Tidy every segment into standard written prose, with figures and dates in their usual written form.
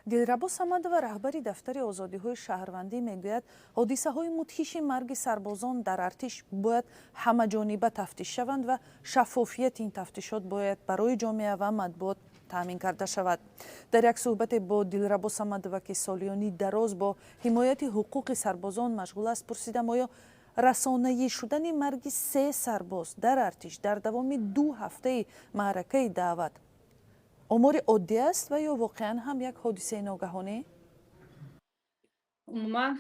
Дилрабо Самадова, раҳбари дафтари озодиҳои шаҳрвандӣ, мегӯяд, ҳодисаҳои мудҳиши марги сарбозон дар артиш бояд ҳамаҷониба тафтиш шаванд ва шаффофияти ин тафтишот бояд барои ҷомеа ва матбуот таъмин карда шавад. Дар як суҳбате бо Дилрабо Самадова, ки солиёни дароз бо ҳимояти ҳуқуқи сарбозон машғул аст, пурсидам, оё расонаӣ шудани марги се сарбоз дар артиш дар давоми 2 ҳафтаи маъракаи даъват омори оддӣ аст ва ё воқеан ҳам як ҳодисаи ногаҳонӣ? Умуман,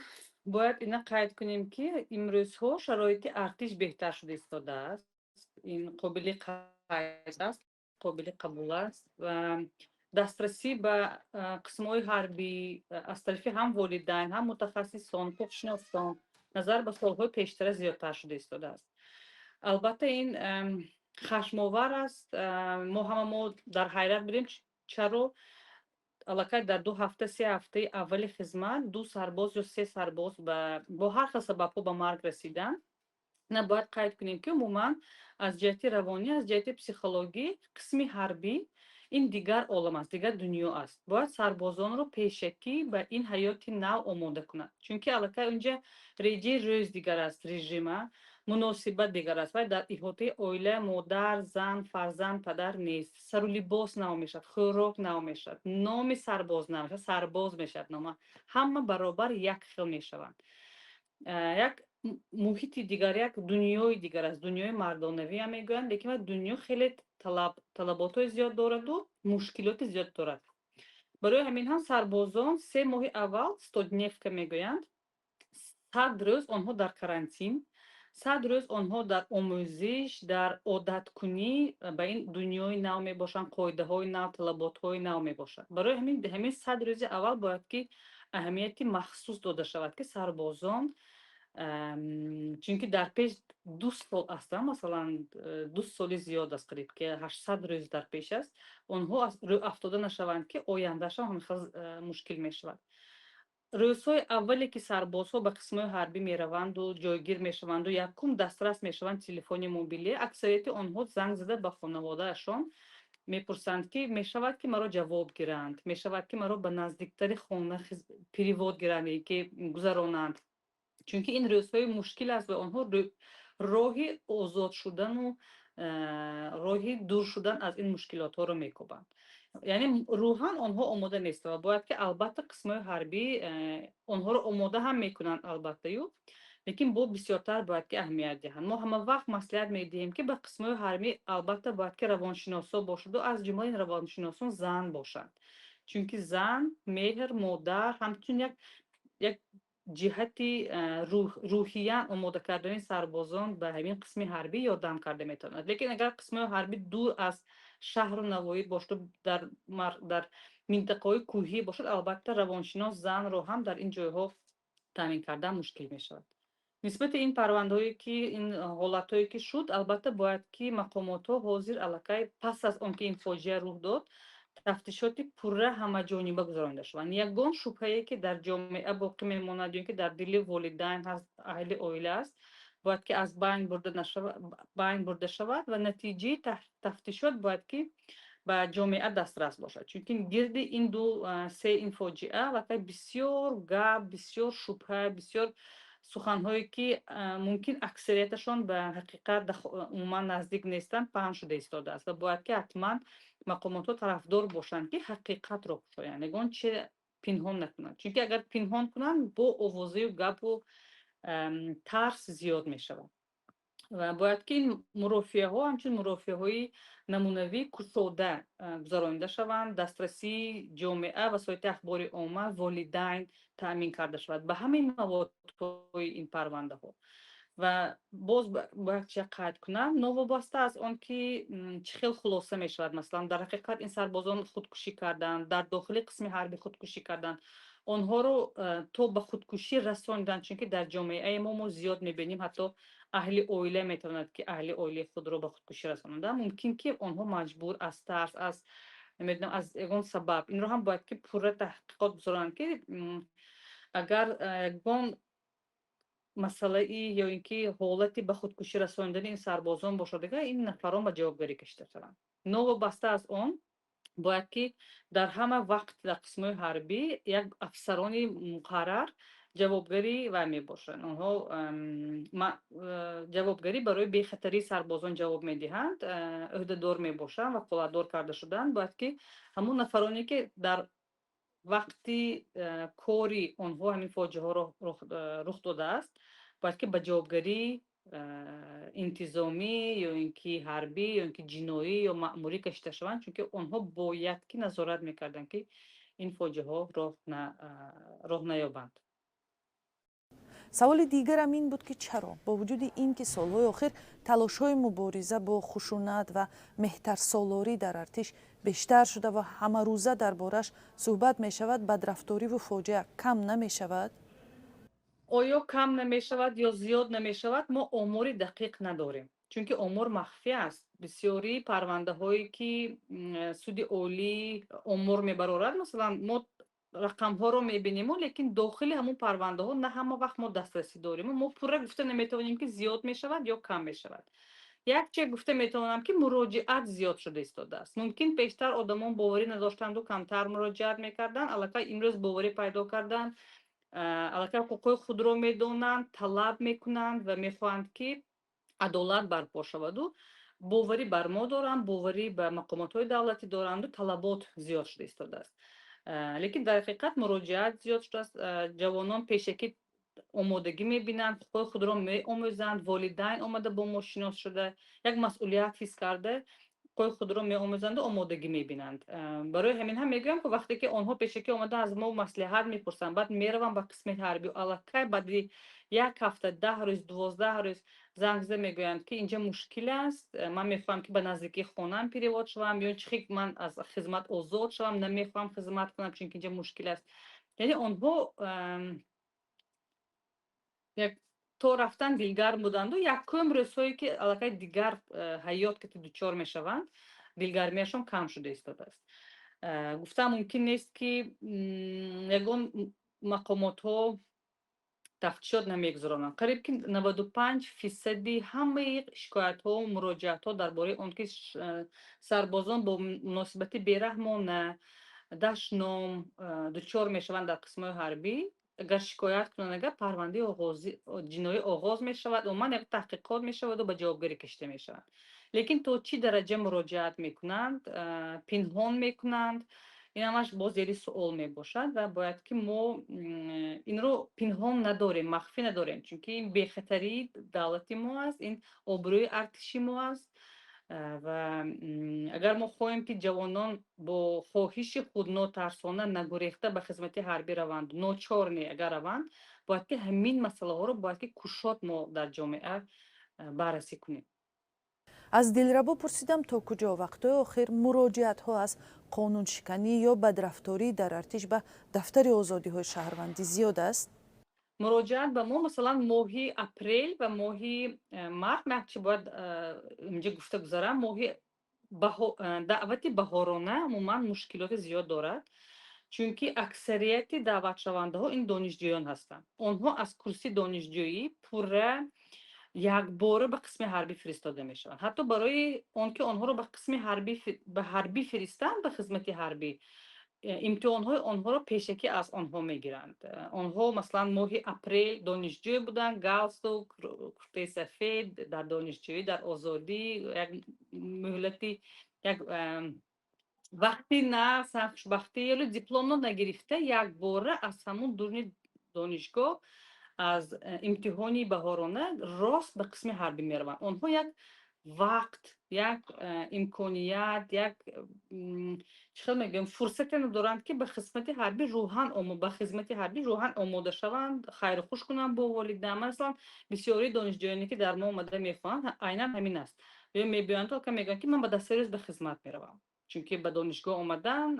бояд ина қайд кунем, ки имрӯзҳо шароити артиш беҳтар шуда истодааст. Ин қобили қайд аст, қобили қабул аст ва дастрасӣ ба қисмҳои ҳарбӣ аз тарафи ҳам волидайн, ҳам мутахассисон, ҳуқуқшиносон назар ба солҳои пештара зиёдтар шуда истодааст. Албатта, ин хашмовар аст. Мо ҳама мо дар ҳайрат будем, чаро аллакай дар 2 ҳафта, 3 ҳафтаи аввали хизмат ду сарбоз ё се сарбоз бо ҳар хел сабабҳо ба марг расиданд. На, бояд қайд кунем, ки умуман аз ҷиҳати равонӣ, аз ҷиҳати психологӣ қисми ҳарбӣ ин дигар олам аст, дигар дунё аст. Бояд сарбозонро пешакӣ ба ин ҳаёти нав омода кунад, чунки аллакай унҷа реҷаи рӯз дигар аст, режима, муносибат дигар аст. Вай дар иҳотаи оила, модар, зан, фарзанд, падар нест. Сару либос нав мешавад, хӯрок нав мешавад, номи сарбоз нав мешавад, сарбоз мешавад нома. Ҳама баробар як хел мешаванд. Як муҳити дигар, як дунёи дигар аст, дунёи мардонавиам мегӯянд, лекин вай дунё хеле талаботҳои зиёд дораду мушкилоти зиёд дорад. Барои ҳамин ҳам сарбозон 3 моҳи аввал, стодневка мегӯянд, 100 рӯз онҳо дар карантин, 100 рӯз онҳо дар омӯзиш, дар одаткунӣ ба ин дунёи нав мебошанд, қоидаҳои нав, талаботҳои нав мебошад. Барои ҳамин 100 рӯзи аввал бояд ки аҳамияти махсус дода шавад, ки сарбозон, чунки дар пеш 2 сол аст, масалан, 2 соли зиёд аст, қариб ки 800 рӯз дар пеш аст, онҳо рӯафтода нашаванд, ки ояндаашон ҳамин хел мушкил мешавад. Рӯзҳои аввале ки сарбозҳо ба қисмҳои ҳарбӣ мераванду ҷойгир мешаванду якум дастрас мешаванд телефони мобилӣ, аксарияти онҳо занг зада ба хонаводаашон мепурсанд, ки мешавад, ки маро ҷавоб гиранд, мешавад, ки маро ба наздиктари хона перевод гиранд, ки гузаронанд, чунки ин рӯзҳои мушкил аст ва онҳо роҳи озод шудану роҳи дур шудан аз ин мушкилотҳоро мекобанд. Яъне рӯҳан онҳо омода нестанд ва бояд ки албатта қисмҳои ҳарбӣ онҳоро омода ҳам мекунанд, албатта ю, лекин бо бисёртар бояд ки аҳамият диҳанд. Мо ҳама вақт маслиҳат медиҳем, ки ба қисмҳои ҳарбӣ албатта бояд ки равоншиносҳо бошаду аз ҷумла ин равоншиносон зан бошанд, чунки зан меҳр, модар, ҳамчун як ҷиҳати рӯҳиян омода кардани сарбозон ба ҳамин қисми ҳарбӣ ёрдам карда метавонад. Лекин агар қисмҳои ҳарбӣ дур аз шаҳру навоҳӣ бошаду дар минтақаҳои кӯҳӣ бошад, албатта, равоншинос занро ҳам дар ин ҷойҳо таъмин кардан мушкил мешавад. Нисбати ин парвандаҳое ки ин ҳолатҳое ки шуд, албатта, бояд ки мақомотҳо ҳозир аллакай пас аз он ки ин фоҷиа рух дод, тафтишоти пурра ҳамаҷониба гузаронида шаванд. Ягон шубҳае ки дар ҷомеа боқӣ мемонад ё ин ки дар дили волидайн ҳаст, аҳли оила аст, бояд ки аз байн бурда шавад ва натиҷаи тафтишот бояд ки ба ҷомеа дастрас бошад, чунки гирди ин ду се ин фоҷиа аллакай бисёр гап, бисёр шубҳа, бисёр суханҳое ки мумкин аксарияташон ба ҳақиқат умуман наздик нестанд, паҳн шуда истодааст ва бояд ки ҳатман мақомотҳо тарафдор бошанд, ки ҳақиқатро кушоянд, ягон чи пинҳон накунанд, чунки агар пинҳон кунанд, бо овозаю гапу тарс зиёд мешавад. Ва бояд ки ин мурофиаҳо ҳамчун мурофиаҳои намунавӣ кушода гузаронида шаванд, дастрасии ҷомеа, васоити ахбори омма, волидайн таъмин карда шавад ба ҳамаи маводҳои ин парвандаҳо. Ва боз бояд чия қайд кунам: новобаста аз он ки чӣ хел хулоса мешавад, масалан, дар ҳақиқат ин сарбозон худкушӣ карданд, дар дохили қисми ҳарбӣ худкушӣ карданд, онҳоро то ба худкушӣ расониданд, чунки дар ҷомеаи мо зиёд мебинем, ҳатто аҳли оила метавонад ки аҳли оилаи худро ба худкушӣ расонад. Мумкин ки онҳо маҷбур аз тарс, аз намедонам, аз ягон сабаб. Инро ҳам бояд ки пурра таҳқиқот гузаронанд, ки агар ягон масъалаи ё ин ки ҳолати ба худкушӣ расонидани ин сарбозон бошад, дигар ин нафарон ба ҷавобгарӣ кашида шаванд. Новобаста аз он. Бояд ки дар ҳама вақт дар қисмҳои ҳарбӣ як афсарони муқаррар ҷавобгари вай мебошанд. Онҳо ҷавобгарӣ барои бехатарии сарбозон ҷавоб медиҳанд, ӯҳдадор мебошанд, ваколатдор карда шудаанд. Бояд ки ҳамон нафароне, ки дар вақти кори онҳо ҳамин фоҷиаҳо рух додааст, бояд ки ба ҷавобгарии интизомӣ ё ин ки ҳарбӣ, ё ин ки ҷиноӣ ё маъмурӣ кашида шаванд, чунки онҳо бояд ки назорат мекарданд, ки ин фоҷиаҳо роҳ наёбанд. Саволи дигарам ин буд, ки чаро бо вуҷуди ин ки солҳои охир талошҳои мубориза бо хушунат ва меҳтарсолорӣ дар артиш бештар шуда ва ҳамарӯза дар бораш суҳбат мешавад, бадрафториву фоҷиа кам намешавад? Оё кам намешавад ё зиёд намешавад, мо омори дақиқ надорем, чунки омор махфӣ аст. Бисёри парвандаҳое, ки Суди Олӣ омор мебарорад, масалан, мо рақамҳоро мебинему, лекин дохили ҳамун парвандаҳо на ҳама вақт мо дастрасӣ дорем. Мо пурра гуфта наметавонем, ки зиёд мешавад ё кам мешавад. Якче гуфта метавонам, ки муроҷиат зиёд шуда истодааст. Мумкин, пештар одамон боварӣ надоштанду камтар муроҷиат мекарданд. Аллакай имрӯз боварӣ пайдо карданд, аллакай ҳуқуқҳои худро медонанд, талаб мекунанд ва мехоҳанд, ки адолат барпо шаваду боварӣ бар мо доранд, боварӣ ба мақомотҳои давлатӣ доранду талабот зиёд шуда истодааст. Лекин дар ҳақиқат муроҷиат зиёд шудааст. Ҷавонон пешакӣ омодагӣ мебинанд, ҳуқуқҳои худро меомӯзанд. Волидайн омада бо мо шинос шуда, як масъулият ҳис карда, ҳуқуқҳои худро меомӯзанду омодагӣ мебинанд. Барои ҳамин ҳам мегӯям, ки вақте ки онҳо пешакӣ омада аз мо маслиҳат мепурсанд, баъд мераванд ба қисми ҳарбӣ, аллакай баъди як ҳафта, 10 рӯз, 12 рӯз занг зада мегӯянд, ки инҷа мушкил аст, ман мехоҳам, ки ба наздикии хонаам перевод шавам, ё чӣ, ман аз хизмат озод шавам, намехоҳам хизмат кунам, чунки инҷа мушкил аст. Яъне онҳо як то рафтан дилгарм буданду якум рӯзҳое, ки аллакай дигар ҳаёт ки дучор мешаванд, дилгармиашон кам шуда истодааст. Гуфтан мумкин нест, ки ягон мақомотҳо тафтишот намегузаронанд. Қариб ки 95 фисади ҳамаи шикоятҳо, муроҷиатҳо дар бораи он, ки сарбозон бо муносибати бераҳмона, дашном дучор мешаванд дар қисмҳои ҳарбӣ, агар шикоят кунанд, агар парвандаи ҷиноӣ оғоз мешавад, умуман як таҳқиқот мешаваду ба ҷавобгарӣ кашида мешаванд. Лекин то чӣ дараҷа муроҷиат мекунанд, пинҳон мекунанд, ин ҳамаш боз зери суол мебошад. Ва бояд ки мо инро пинҳон надорем, махфӣ надорем, чунки ин бехатарии давлати мо аст, ин обрӯи артиши мо аст. Ва агар мо хоҳем, ки ҷавонон бо хоҳиши худ, нотарсона, нагурехта ба хизмати ҳарбӣ раванд, ночор не, агар раванд, бояд ки ҳамин масъалаҳоро бояд ки кушод мо дар ҷомеа баррасӣ кунем. Аз Дилрабо пурсидам, то куҷо вақтҳои охир муроҷиатҳо аз қонуншиканӣ ё бадрафторӣ дар артиш ба Дафтари озодиҳои шаҳрвандӣ зиёд аст. Муроҷиат ба мо, масалан, моҳи апрел ва моҳи март, ман чи бояд инҷа гуфта гузарам, моҳи даъвати баҳорона умуман мушкилоти зиёд дорад, чунки аксарияти даъватшавандаҳо ин донишҷӯён ҳастанд. Онҳо аз курси донишҷӯӣ пурра якбора ба қисми ҳарбӣ фиристода мешаванд. Ҳатто барои он ки онҳоро ба қисми ҳарбӣ, ба ҳарбӣ фиристанд, ба хизмати ҳарбӣ, имтиҳонҳои онҳоро пешакӣ аз онҳо мегиранд. Онҳо, масалан, моҳи апрел донишҷӯ буданд, галстук, куртаи сафед, дар донишҷӯӣ, дар озодӣ, як муҳлати, як вақти на хушбахтӣ, ёли дипломро нагирифта, якбора аз ҳамун дуруни донишгоҳ, аз имтиҳони баҳорона рост ба қисми ҳарбӣ мераванд. Онҳо як вақт, як имконият, як, чӣ хел мегӯям, фурсате надоранд, ки ба хизмати ҳарбӣ рӯҳан, ба хизмати ҳарбӣ рӯҳан омода шаванд, хайру хуш кунанд бо волидайн. Масалан, бисёри донишҷӯёне, ки дар мо омада мехоҳанд, айнан ҳамин аст. Ё мебиёянд, мегӯянд, ки ман ба се рӯз ба хизмат меравам, чунки ба донишгоҳ омадан,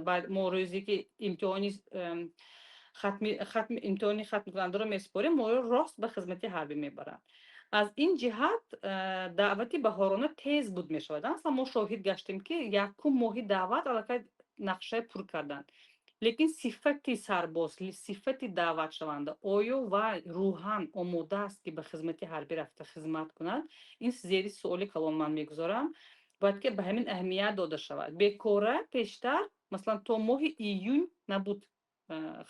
баъд мо рӯзе ки имтиҳони хатми хатми имтиҳони хатмкунандаро месупорем, моро рост ба хизмати ҳарбӣ мебаранд. Аз ин ҷиҳат даъвати баҳорона тез буд мешавад. Аслан мо шоҳид гаштем, ки якум моҳи даъват аллакай нақшаи пур карданд. Лекин сифати сарбоз, сифати даъватшаванда, оё вай рӯҳан омода аст, ки ба хизмати ҳарбӣ рафта хизмат кунад, ин зери суоли калон ман мегузорам. Бояд ки ба ҳамин аҳамият дода шавад. Бекора пештар, масалан, то моҳи июн набуд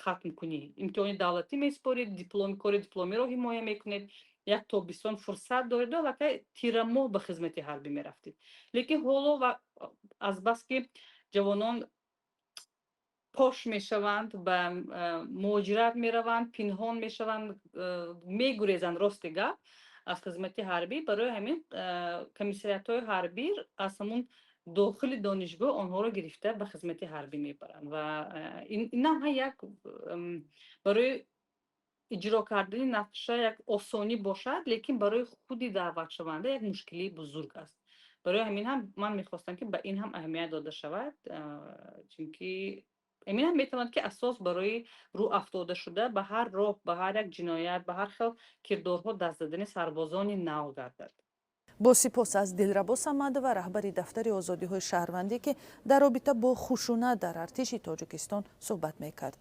хатмкунӣ. Имтиҳони давлатӣ месупоред, дипломи кори дипломиро ҳимоя мекунед, як тобистон фурсат дореду аллакай тирамоҳ ба хизмати ҳарбӣ мерафтед. Лекин ҳоло азбаски ҷавонон пош мешаванд, ба муҳоҷират мераванд, пинҳон мешаванд, мегурезанд, рости гап, аз хизмати ҳарбӣ, барои ҳамин комиссариятҳои ҳарбӣ аз ҳамун дохили донишгоҳ онҳоро гирифта ба хизмати ҳарбӣ мебаранд. Ва инам як барои иҷро кардани нақша як осонӣ бошад, лекин барои худи даъватшаванда як мушкилии бузург аст. Барои ҳамин ҳам ман мехостам, ки ба ин ҳам аҳамият дода шавад, чунки ҳамин ҳам метавонад, ки асос барои рӯ афтодашуда ба ҳар роҳ, ба ҳар як ҷиноят, ба ҳар хел кирдорҳо даст задани сарбозони нав гардад. Бо сипос аз Дилрабо Самадова, раҳбари дафтари озодиҳои шаҳрвандӣ, ки дар робита бо хушунат дар артиши Тоҷикистон суҳбат мекард.